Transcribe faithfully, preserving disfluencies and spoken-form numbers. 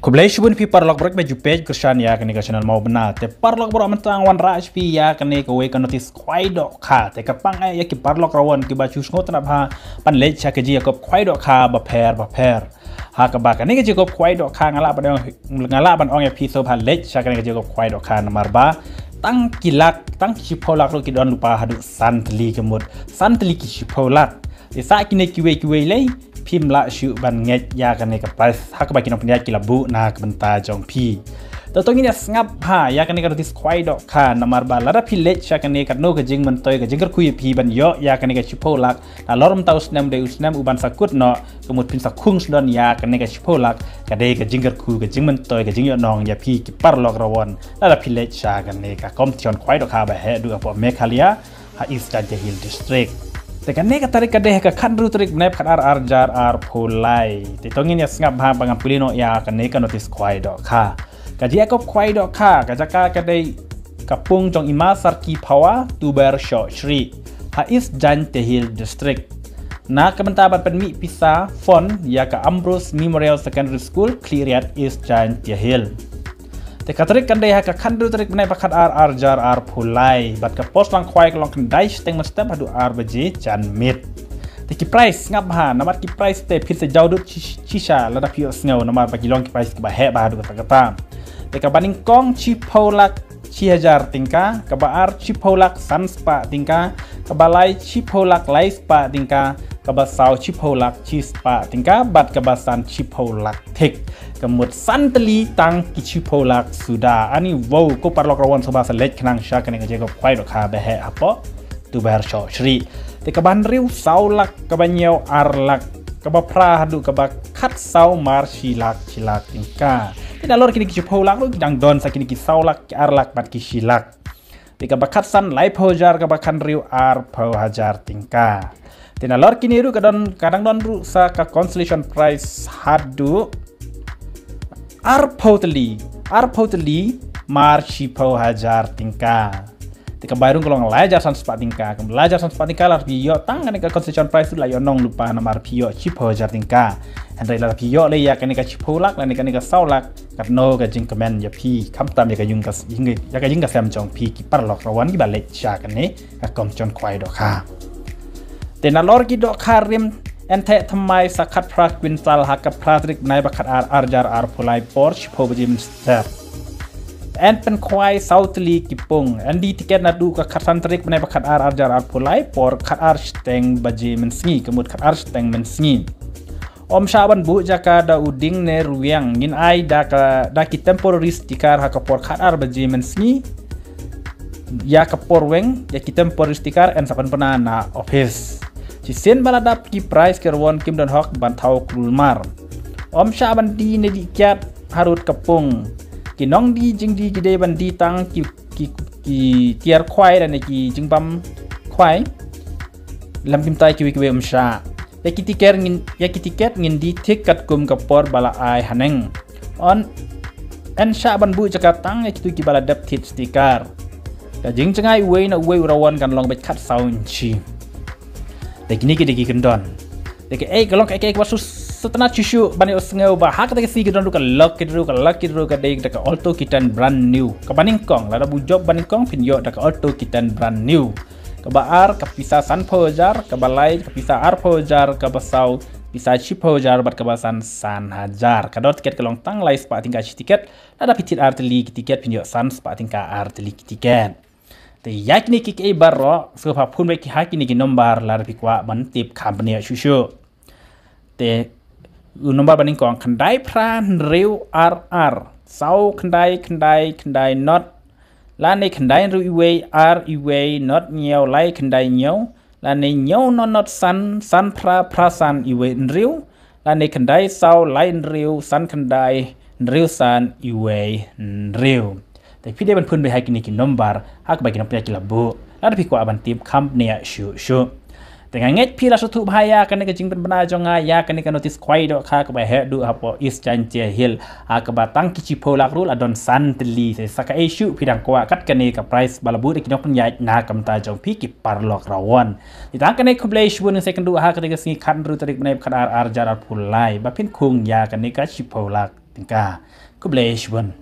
Khublei shibun phi paralok baroh ba ju peit kyrshan ïa kane ka channel Mawbynna. Te paralok baroh mynta ngan wanrah sha phi ïa kane kawei ka notice khwai dohkha. Te ka pang eh ïa ki paralok rawan kiba shu sngewtynnat bha ban leit sha ka jingïakob khwai dohkha bapher bapher. Ha kaba kane ka jingïakob khwai dohkha nga lah ban ong, nga lah ban ong ïa phi sngewbha leit sha kane ka jingïakob khwai dohkha namar ba tang ki lak, tang ki shiphew lak ruh ki don lypa haduh san tylli ka mut, san tylli ki shiphew lak. Te sa kine kiwei kiwei lei phim lah shuh ban ngeit ïa kane ka price ha kaba ki nongpynïaid ki la buh na ka bynta jong phi. Te to ngin ïa sngap bha ïa kane ka notice khwai dohkha namar ba lada phi leit sha kane, katno ka jingmyntoi ka jingkyrkhu ïa phi ban ïoh ïa kane ka shiphew lak. Nalor mynta u snem dei u snem uban sa kut noh, ka mut phin sa khung sdon ïa kane ka shiphew lak. Ka dei ka jingkyrkhu, ka jingmyntoi, ka jingïohnong ïa phi ki paralok rawan lada phi leit sha kane ka competition khwai dohkha ba heh duh hapoh Meghalaya ha East Jaintia Hills District. Te kane ka tarik ka dei ha ka khathynriew tarik bnai ba khatar arhajar arphew lai. Te to ngin ïa sngap bha ba ngan pule noh ïa kane ka notice khwai dohkha. Ka jingïakob khwai dohkha ka jaka ka dei ka pung jong i Ma Sarki Phawa Tuber Shoh Shri ha East Jaintia Hills District. Na ka bynta ban pynmih pisa fund ïa ka Ambrose Memorial Secondary School, Khliehriat, East Jaintia Hills. Te ka tarik kan dei ha ka khathynriew tarik bnai ba khatar arhajar arphew lai bad ka por sdang khwai ka long khyndai shiteng mynstep haduh ar baje janmiet. Te ki price sngap bha namar ki price te phin sa jaw dud shi- shisha lada phi ïohsngew namar ba ki long ki price kiba heh bha haduh katta katta. Te kaba nyngkong shiphew lak shi hajar tyngka, kaba ar shiphew lak san spah tyngka, kaba lai shiphew lak lai spah tyngka, kaba saw shiphew lak shi spah tyngka bad kaba san shiphew lak thik. Ka mut san tylli tang ki shiphew lak suda. Ani wow, ko paralok rawan sngewbha sa leit khnang sha kane ka jingïakob khwai dohkha ba heh hapoh Tuber Shoh Shri. Te kaba hynriew saw lak, kaba hynñiew ar lak, kaba phra haduh kaba khatsaw mar shi lak shi lak tyngka. Te nalor kine ki shiphew lak ruh ki dang don sa kine ki saw lak, ki ar lak bad ki shi lak. Te kaba khatsan laiphew hajar, kaba khathynriew arphew hajar tyngka. Te nalor kine ruh ka don, ka dang don ruh sa ka consolation prize haduh arphew tylli, arphew tylli mar shiphew hajar tyngka. Te kaba rung ka long lai hajar san spah tyngka, kaba lai hajar san spah tyngka lada phi ïoh tang kane ka consolation prize ruh la ïohnong lypa namar phi ïoh shiphew hajar tyngka. Hynrei lada phi ïoh lei ïa kane ka shiphew lak lane kane ka saw lak, katno ka jingkmen ïa phi, khamtam ïa ka ïing ka, ïa ka ïing ka sem jong phi ki paralok rawan kiba leit sha kane ka competition khwai dohkha. Te nalor ki dohkha rim, yn theh thymmai sa khatphra kwintal ha ka phra tarik bnai ba khatar arhajar arphew lai por shiphew baje mynstep. Yn pynkhwai saw tylli ki pung. Yn die tiket naduh ka khatsan tarik bnai ba khatar arhajar arphew lai por khatar shiteng baje mynsngi, ka mut khatar shiteng mynsngi. Ym shah ban buh jaka da u dieng ne rwiang, ngin ai da ka, da ki temporary sticker ha ka por khatar baje mynsngi. Ïa ka por weng ïa ki temporary sticker yn sa pynbna na office. Shisien ba la dap ki prize ki rawon kim don hok ban thaw kulmar. Ym shah ban die ne die kiad harud ka pung. Ki nongdie jingdie ki dei ban die tang ki, ki, ki tiar khwai lane ki jingbam khwai. Lym kyntait kiwei kiwei, ym shah. Ïa ki tiket ngin, ïa ki tiket ngin die thik katkum ka por ba la ai haneng. Yn, yn shah ban buh jaka tang ïa kitu kiba la dep thied sticker. Ka jingjngai uwei na uwei u rawon kan long beit khatsaw inshi. Te kine ki dei ki kyndon. Te kaei ka long kaei kaei kaba sngewtynnat shuh shuh ban ïohsngew ba ha kata ka sngi ki don ruh ka lucky draw, ka lucky draw ka dei da ka Alto K ten brand new. Kaba nyngkong, lada buh jop ba nyngkong phin ïoh da ka Alto K ten brand new. Kaba ar ka pisa sanphew hajar, kaba lai ka pisa arphew hajar, kaba saw pisa shiphew hajar bad kaba san san hajar. Ka dor tiket ka long tang lai spah tyngka shi tiket. Lada phi thied ar tylli ki tiket phin ïoh san spah tyngka ar tylli ki tiket. Te ïa kine kiei kiei baroh sngewbha phone beit ki ha kine ki nombar lada phi kwah ban tip kham bniah shuh shuh. Te u nombar ba nyngkong khyndai phra hynriew ar ar saw khyndai khyndai khyndai not, lane khyndai hynriew iwei ar iwei not hynñiew lai khyndai hynñiew, lane hynñiew not not san san phra phra san iwei hynriew, lane khyndai saw lai hynriew san khyndai hynriew san iwei hynriew. Te phi dei ban phone beit ha kine ki nombar ha kaba ki nongpynïaid ki la buh lada phi kwah ban tip kham bniah shuh shuh. Te nga ngeit phi la sngewthuh bha ïa kane ka jingpynbna jong nga ïa kane ka notice khwai dohkha kaba heh duh hapoh East Jaintia Hills, ha kaba tang ki shiphew lak ruh la don san tylli. Te sa kaei shuh phi dang kwah kat kane ka prize ba la buh da ki nongpynïaid na ka bynta jong phi ki paralok rawon. Te tang kane, khublei shibun, ngin sa ïakynduh ha kata ka sngi khathynriew tarik bnai ba khatar arhajar arphew lai ba phin khung ïa kane ka shiphew lak. tyngka. Khublei shibun.